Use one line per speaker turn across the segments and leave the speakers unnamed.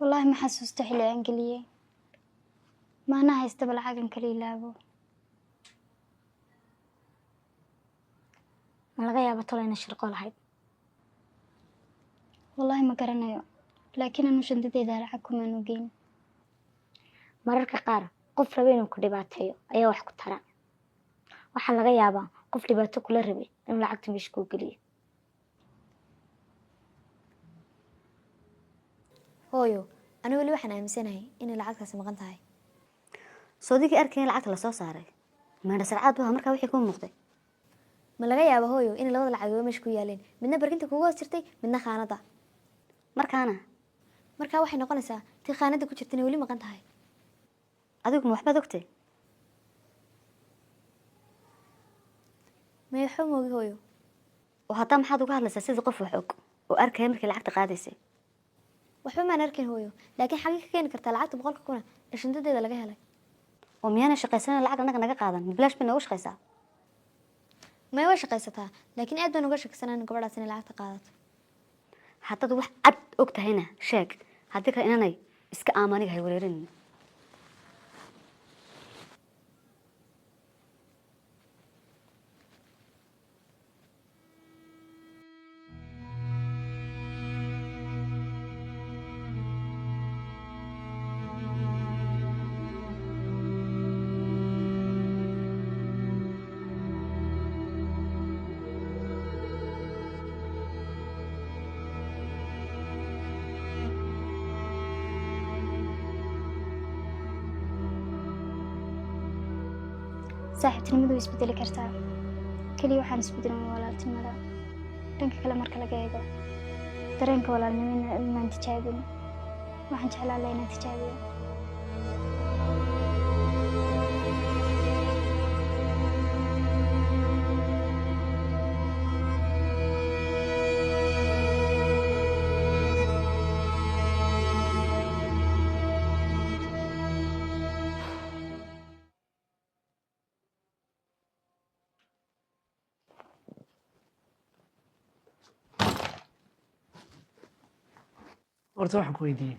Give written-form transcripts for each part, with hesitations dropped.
Wallaahi ma xasuusto xilli aan geliyey. Maana haystaba lacagan kala ilaabo.
Ma laga yaabo talo inay shirqo lahayd?
Wallaahi ma garanayo, laakiin anu shandadeeda lacag kumaanu geyn.
Mararka qaar qof raba inuu ku dhibaateeyo ayaa wax ku tara. Waxaa laga yaabaa qof dhibaato kula rabay inuu lacagta meesha kuu geliyo.
Hooyo, anigu weli waxaan aaminsanahay inay lacagtaasi maqan tahay.
Soodigii arkay in lacagta lasoo saaray meedha sarcaad buha markaa wixii kuu muuqday.
Ma laga yaaba, hooyo, inay labada lacagood meesha ku yaaleen, midna barkinta kugu hoos jirtay, midna khaanada?
Markaana?
Markaa waxay noqonaysaa tii khaanada ku jirta inay weli maqan tahay.
Adigu ma waxbaad ogtay?
Meexo moogi, hooyo.
Oo haddaa maxaad uga hadlaysaa sidii qof wax og oo arkaya markii lacagta qaadaysay?
Waxba maan arkin, hooyo, laakiin xaggee ka keeni kartaa lacagta 100,000 ee shandadeeda laga helay?
Oo miyaana shaqaysana lacag annaga naga qaadan? Ma bilaash bay noogu shaqaysaa?
Maya, way shaqaysataa, laakiin aad baan uga shakisanaa in gabadhaas inay lacagta qaadato.
Haddaad wax cad og tahayna sheeg, haddii kale inanay iska aama, aniga hay wareerin.
Saaxiibtinimadu way isbedeli kartaa, keliya waxaan isbedelin waa walaaltinimada. Dhanka kale marka laga eego, dareenka walaalnimo maan tijaabin. Waxaan jeclaan lahaa inaan tijaabiyo.
Horta waxaan ku weydiiyey,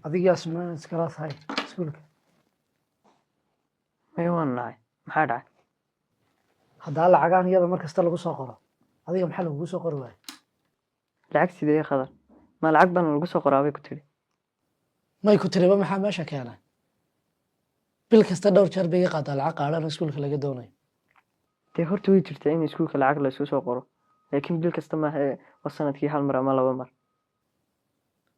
adigaa Asma iskala tahay iskuulka?
Maya, waan nacay. Maxaa dhacay?
Haddaa lacagaan iyada mar kasta lagu soo qoro, adiga maxaa lagugu soo qori waaya?
Lacag sidee, Khadar? Ma lacag baan lagu soo qoraa bay ku tidhi?
May ku tiriba, maxaa meesha keenay? Bil kasta dhowr jeer bay iga qaadaa lacag qaadhan iskuulka laga doonayo.
Dee horta way jirtaa in iskuulka lacag la isku soo qoro, laakiin bil kasta maaha ee waa sanadkii hal mar ama laba mar.